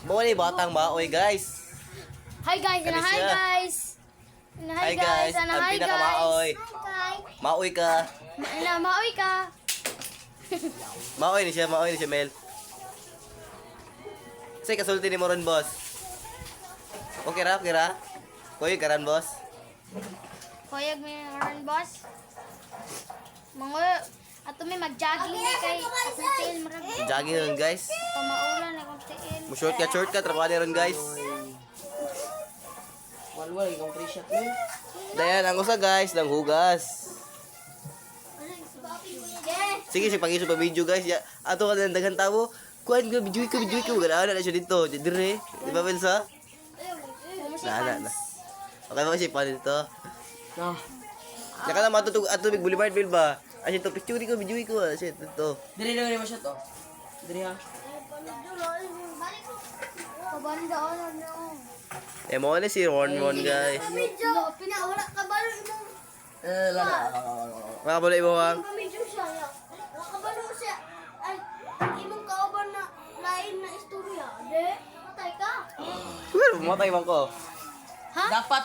Mo ni batang maoy, guys. Hi guys, Kani and hi siya. Guys. And hi, Hi, guys, and ang hi guys. pinakamaoy. Maoy ka. Na maoy ka. Maoy ni siya, Mel. Say kasulti ni mo ron, boss. Okay ra, okay ra. Kuy karan, boss. Koyag may ron, boss. Mga ato may mag-jogging ni kay akong tiil murag Jogging ron, guys. pamaulan akong tiil. Mo shortcut trabaho ni ron, guys. Walwal ikaw free shot ni. Dayan ang usa, guys, nang hugas. Sige, sige pag-iso pa video, guys. Ya, ato ka ng daghan tawo. Kuan ka video ko, video ko. Ganahan na siya dito. Dire, di ba, Melsa? Na, na, na. Okay ba siya pa dito? Na. Naka na matutug ato big Boulevard Bill ba? Asi to picture ko, video ko, asi dito. Diri diri mo shot oh. Diri ha. Kabanda no. Eh mo na si Ron Ron, guys. Medyo pinawala kabalo imong Eh la la. Mga balo imo ang. medyo siya. Kabalo siya. Ay, imong kauban na lain na istorya. De, patay ka. Well, matay man ko. Ha? Dapat